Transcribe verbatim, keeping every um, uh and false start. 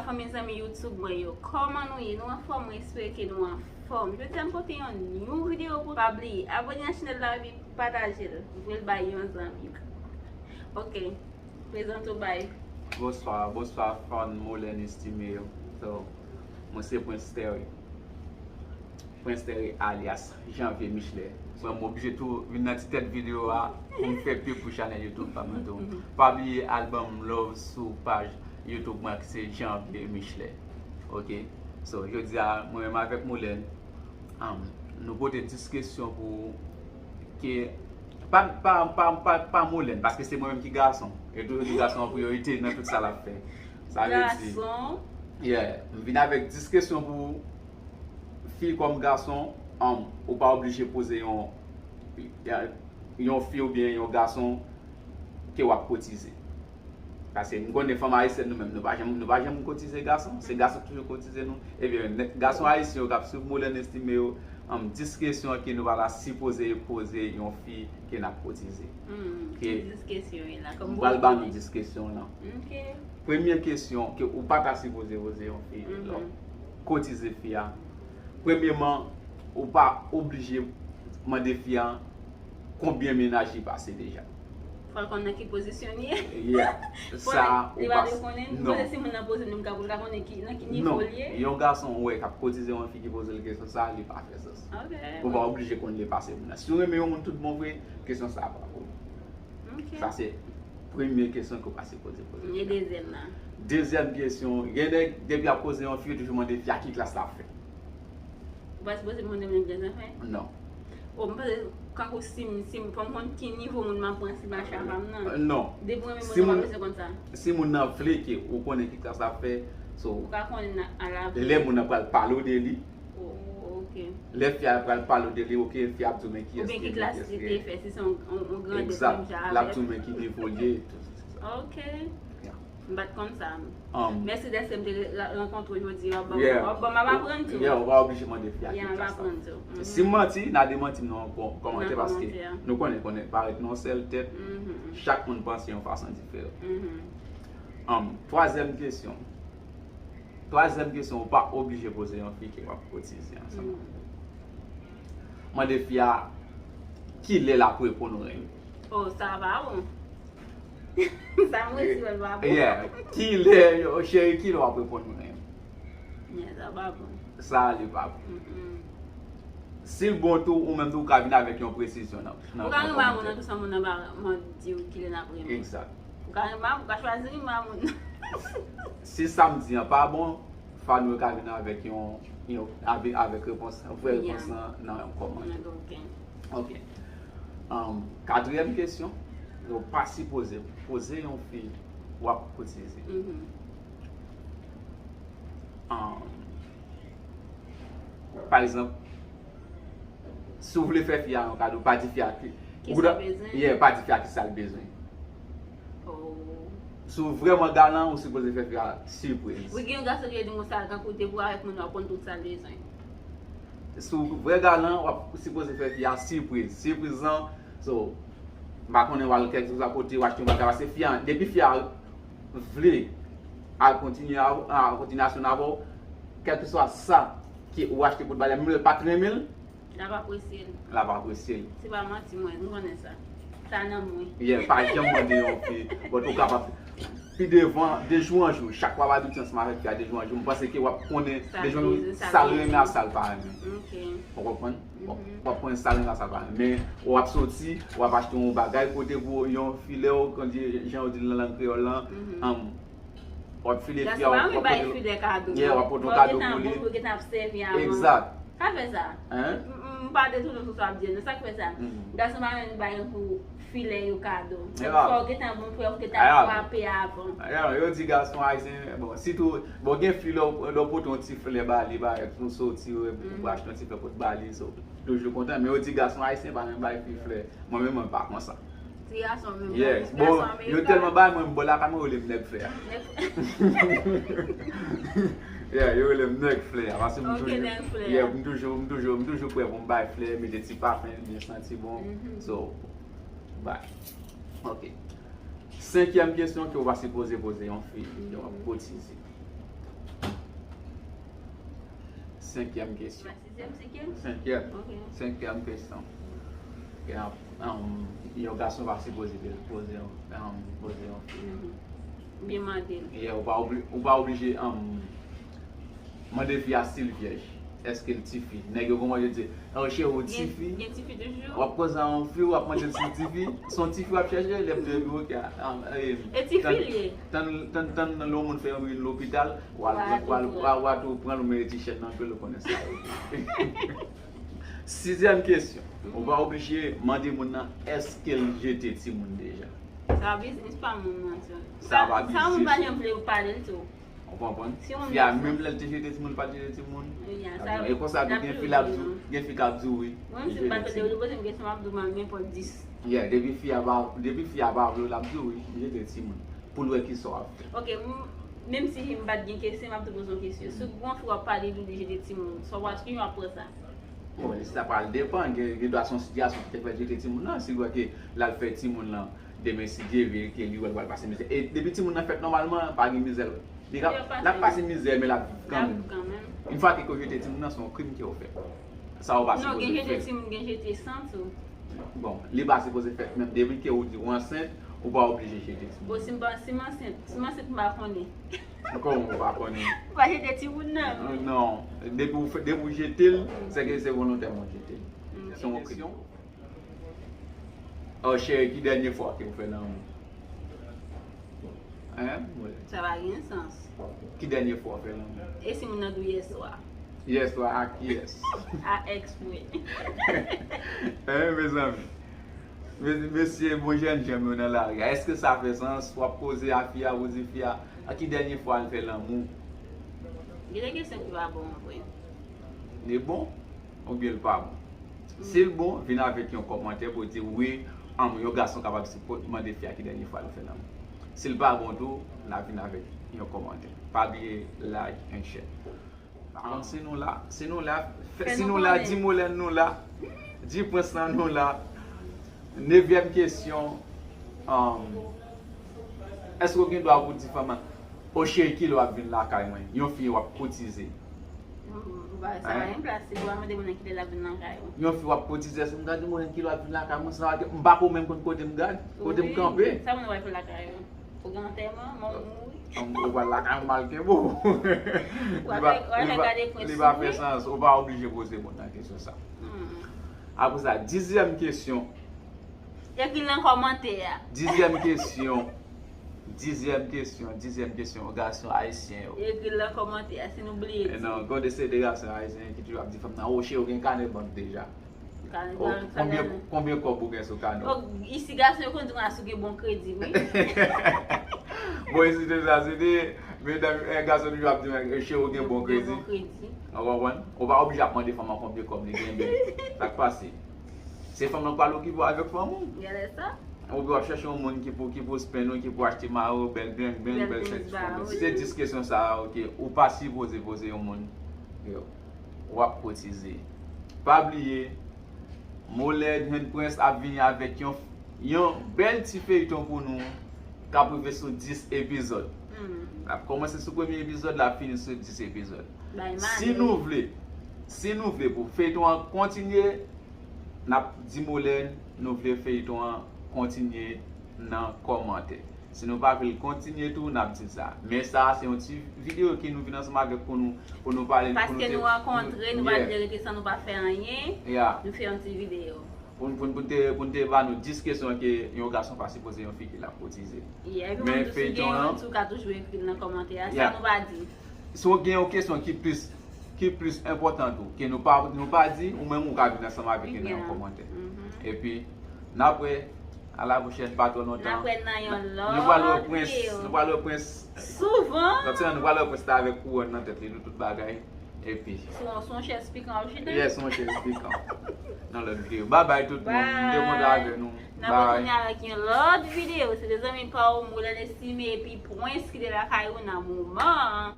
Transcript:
Mezanmi YouTube mwen yo, kòman nou ye? Nou anfòm? Mwen espere ke nou anfòm. Jodi a m pote yon new video pou. Pa bliye abòne ak chanèl la epi pataje l, voye l bay yon zanmi. Ok, prezante w bay. Bonswa, bonswa fan Molène Estimé yo. So, mwen se Prince Terry. Prince Terry alyas Janvier Michelet. Mwen, m oblije tou vin nan ti tèt videyo a pou m fè pib pou chanèl YouTube pa mwen tou. Pa bliye al ban m love sou paj YouTube mwen ki se Janvier Michelet. Ok? So, jodi a, mwen menm avèk Molène, um, nou pote dis kesyon pou ke pa, pa, pa, pa, pa Molène, paske se mwen menm ki gason. E toujou di gason an priyorite nan tout sa l ap fè. Sa vle di, yeah, m vin avèk dis kesyon pou fi kòm gason, um, ou pa oblije poze yon, yon fi oubyen yon gason ke w ap kotize. Paske m konnen fanm ayisyèn nou menm, nou pa janm, nou pa janm kotize gason. Se gason ki toujou kotize nou. Ebyen, nèg, gason ayisyen yo k ap swiv Molène Estimé yo, um, dis kesyon ke nou pa ta sipoze poze yon fi ke n ap kotize. Hmm, ki dis kesyon yo la? M pral ba nou dis kesyon lan. Ok. Premye kesyon ke ou pa ta sipoze poze yon fi lè w kotize fi a. Premyeman, ou pa oblije mande fi a konbyen mennaj li pase deja. Fò l konn nan ki pozisyon li ye. Yeah. Sa, ou pa, li pa dwe konnen. Non. Poze si moun nan poze nou, m ka pou l ka konnen ki, nan ki nivo li ye. Non. Yon gason ou wè k ap kotize yon fi ki poze l kesyon sa, li pa fè sans. Ok. Ou pa oblije konn li pase moun nan. Si w renmen yon moun tout bon vre, kesyon sa pa pou ou. Ok. Sa se premye kesyon ke w pa sipoze poze fi a. E dezyèm nan? Dezyèm kesyon, gen nèg, depi y ap koze yon fi, yo toujou mande fi a ki klas l ap fè. Ou pa sipoze mande moun ki jan fè? Non. O, m panse, kankou si m, si m, fò m konn ki nivo moun m ap pran si m mache avè m nan. Euh, non. Depi w renmen moun nan, w pa bezwen konn sa. Si moun nan vle ke ou konnen ki klas l ap fè, so, ou ka konnen a la. Lè moun nan pral pale w de li. O, ok. Lè fi a pral pale w de li, ok, fi a ap di w men kiyès ki, oubyen ki klas li te fè, si se yon, yon, yon grandèt menm jan avè l. Exact. L ap di w men ki nivo l ye, tout sa. Ok. Yeah. M pa t konn sa. Um, mèsi dèske m te ra-, rankontre w jodi a. W ap ban m, yeah, w ap ban m, m ap aprann tou. Yeah, ou pa oblije mande fi a ki klas la. Yeah, m ap aprann tou. Mhm. Si m manti, n a demanti m nan kò-, kòmantè, paske nou konnen, konnen parèt nan yon sèl tèt, mhm, chak moun panse yon fason diferan. Mhm. Um, twazyèm kesyon. Twazyèm kesyon, ou pa oblije poze yon fi ke w ap kotize ansanm. Hmm. Mande fi a, kilè l ap reponn ou renmen? Oh, sa pa bon. Sa mwen di, wè, l pa bon. Yeah. Kilè, yo, cheri, kilè w ap reponn ou renmen? Yeah, sa pa bon. Sa, li pa bon. Mm-mm. Si l bon tou, ou menm tou, ou ka vin avèk yon presizyon nan, nan kòmantè. Ou ka renmen moun nan, tou san moun nan pa di w kilè l ap renmen. Egzak. Ou ka renmen, ou ka chwazi renmen moun nan. Si sa m di an pa bon, fò nou ka vin avèk yon, yon, avè-, avèk repons, vrè repons lan nan yon kòmantè. Ok. Ok. Um, katriyèm kesyon, ou pa sipoze poze yon fi w ap kotize. Mhm. Um, pa egzanp, si w vle fè fi a yon kado, pa di fi a ki, ki sa l bezwen. Yeah, pa di fi a ki sa l bezwen. Oh. Si w vrèman galan, ou sipoze fè fi a sipriz. Wi, gen yon gason ki di m konsa, kankou depi w avèk moun nan, w ap konn tout sa l bezwen. Si w vrè galan, w ap sipoze fè fi a sipriz. Sipriz lan, so, m pa konnen w al kèlkeswa kote, w achte yon bagay, paske fi a, depi fi a vle al kontinye a, a kontinyasyon avè w, kèlkeswa sa ke ou achte pou l ba li a, menm lè l pa t renmen l, l ap apresye l. L ap apresye l. Se pa manti mwen, m konnen sa. Sa nan mwen. Yeah, pa janm mande yon fi, but ou kapab pi devan, de jou an jou, chak fwa w abitye ansanm avèk fi a de jou an jou, m panse ke w ap konnen de jou an jou sa l renmen ak sa l pa renmen. Ok. Ou konprann? W ap, mhm, w ap konnen sa l renmen ak sa l pa renmen. Men w ap soti, w ap achte yon bagay kote pou yon filè, w, kon di, jan yo di l nan lang kreyòl lan, mhm, um, w ap file fi a, w ap pote, yeah, w ap pote yon kado pou li. Gason pa renmen bay filè kado. Fò w gentan bon pou l gentan ap sèvi avan. Egzak. Ka fè sa. Hein? M, m, m pa detounen sou sa w ap di an non, sa k fè sa. Mhm. Gason pa renmen bay yon kou filè yo kado. Fò w gentan bon pou w gentan frape avan. Yo di gason ayisyen, bon, sitou, bon, gen fi lè w, lè w pote yon ti flè ba li, ba, pou soti, ou, ou achte yon ti flè pou t ba li, so, toujou kontan, men yo di gason ayisyen pa renmen bay fi flè. Mwen menm, mwen pa konsa. Ti gason menm, yes, bon, gason ameriken. Yo tèlman bay mwen, m bò lakay mwen, yo rele m nèg flè a. Nèg flè. Yeah, yo rele m nèg flè a, paske m toujou, yeah, m toujou, m toujou, m toujou prè pou m bay flè, mete ti pafen, byen santi bon. Mhm. So, bay. Ok. Senkyèm kesyon ke w pa sipoze poze yon fi ke w ap kotize. Senkyèm kesyon. Sizyèm, senkyèm? Senkyèm. Ok. Senkyèm kesyon. Ke, um, yon gason pa sipoze poze yon, um, poze yon fi. Byen mande l. Yeah, ou pa obli, ou pa oblije, um, mande fi a si l vyèj. Èske l tifi? Nèg yo kòmanse di, oh, cheri, ou tifi? Gen tifi toujou? W ap koze a yon fi, w ap mande l si l tifi. Se yon tifi w ap chèche, lè m te di ok. E tifi l ye? Tann, tann, tann nan yon moun fè yon vin lopital, w al, w al, w al, w al tou pran l, ou mete ti chèn nan, ke l konnen sa. Sizyèm kesyon. Ou pa oblije mande moun nan èske l jete timoun deja. Sa biznis pa moun nan, tou. Sa pa biznis. Sa moun pa janm vle ou pale l, tou. Ou konprann? Fi a menm lè l te jete timoun, li pa t jete timoun. E konsa tou gen fi l ap di, gen fi k ap di wi. Mwen menm si m pa t vle li poze m kesyon, m ap di w mal nenpòt dis. Yeah, depi fi a pa, depi fi a pa vle w, l ap di wi, li jete timoun. Pou l wè kisa w ap fè. Ok, menm si m pa t gen kesyon, m ap tou poze yon kesyon. Si w gon fi w ap pale, li di jete timoun, sa w ap, ki jan w ap pran sa? Bon, sa pral depann, gen, gen dwa se yon sitiyasyon ki te fè l jete timoun nan, si l wè ke l al fè timoun nan, demen si Dye vle, ke li wè l pral pase mizè. E depi timoun nan fèt nòmalman, pa gen mizè. Li ap pase mizè, men l ap viv kanmenm. Yon fwa ke ou jete timoun nan, se yon krim ke ou fè. Sa ou pa sipoze fè. Non, gen jete timoun, gen jete san tou. Bon, li pa sipoze fèt menm. Depi ke ou di ou ansent, ou pa oblije jete timoun. Bon, si m pa, si m ansent, si m ansent, m pa konnen. Kòman ou pa konnen? M pa jete timoun nan. Non. Depi ou, depi ou jete l, se ke se volontèman ou jete l. Se yon krim. Oh, cheri, ki dènye fwa ke ou fè lanmou? Hein? Sa pa gen sans. Ki dènye fwa ou fè lanmou? E si moun nan di w yèswa? Yèswa a kiyès? A ex mwen. Hein, mezanmi? Mesye, bon jèn janm yo nan lari a. Èske sa fè sans? W ap koze a fi a, ou di fi a, a ki dènye fwa l fè lanmou? Gen de kesyon ki pa bon vre. Li bon? Oubyen l pa bon. Si l bon, vin avèk yon kòmantè pou di wi, yon gason kapab mande fi a ki dènye fwa l fè lanmou. Si l pa bon tou, n a vin avèk yon kòmantè. Pa bliye like and share. Alò, si nou la, si nou la, si nou la, di Molène nou la, di Prince lan nou la. Nevyèm kesyon, um, èske w gen dwa pou di fanm lan, o cheri, kilè w ap vin lakay mwen? Yon fi w ap kotize. Sa pa gen plas, si w ap mande moun nan kilè l ap vin lakay ou. Yon fi w ap kotize, èske m ka di moun nan kilè w ap vin lakay mwen, san m pa ko menm konn kote m gad, kote m kanpe. Sa moun nan pral fè lakay ou? Ou gen antèman, manman w mouri. Ou pral lakay ou mal kenbe w. Li pa fè sans, ou pa oblije poze moun nan kesyon sa. Apre sa, dizyèm kesyon. Ekri l nan kòmantè a. Dizyèm kesyon. Dizyèm kesyon, dizyèm kesyon, gason ayisyen yo. Ekri l nan kòmantè a, si nou bliye di. Non, gade se de gason ayisyen ki toujou ap di fanm nan, o cheri, ou gen kanè bank deja. Konbyen kòb ou gen sou kanè w? Isi gason yo konn di konsa si w gen bon kredi, wi. Bon, isi te sa, se te, medam, gason toujou ap di, cheri, ou gen bon kredi. Ou konprann? Ou pa oblije ap mande fanm nan konbyen kòb li gen, men sa k pase. Se fanm nan k pral okipe w avèk fanm ou. Oubyen w ap chèche yon moun ki pou, ki pou spend ou, ki pou achte mayo, bèl beng beng, bèl sèt. Si se dis kesyon sa a, ok, ou pa sipoze poze yon moun. W ap kotize. Pa bliye, Molène and Prince ap vini avèk yon, yon bèl ti feyton pou nou k ap rive sou dis epizòd. L ap kòmanse sou premye epizòd, l ap fini sou dis epizòd. Si nou vle, si nou vle pou feyton an kontinye, n ap di Molène nou vle feyton an kontinye nan kòmantè. Si nou pa vle l kontinye tou, n ap di l sa. Men sa a se yon ti videyo ke nou vin ansanm avèk pou nou, pou nou pale, pou nou te, paske nou rankontre, nou pa vle rete san nou pa fè anyen. Nou fè yon ti videyo. Pou, pou, pou n te, pou n te ba nou dis kesyon ke yon gason pa sipoze yon fi ke l ap kotize. Men feyton an, si w ka toujou ekri l nan kòmantè a, sa nou pa di. Si w gen yon kesyon ki plis, ki plis enpòtan tou, ke nou pa, nou pa di, ou menm ou ka vin ansanm avèk yo nan yon kòmantè. Epi, n ap wè, a la pwochèn, pa twò lontan. N ap wè nan yon lòt videyo. Nou pral wè Prince, nou pral wè Prince. Souvan. Nou pral wè Prince la avèk kouwòn nan tèt li, nou tout bagay. Epi. Sou yon, sou yon chèz pikan w ap chita? Yes, sou yon chèz pikan. Nan lòt videyo. Babay tout moun. M te kontan avè nou. N ap retounen avèk yon lòt videyo. Se te zanmi pa w, Molène Estimé epi Prince ki te lakay ou nan moman an.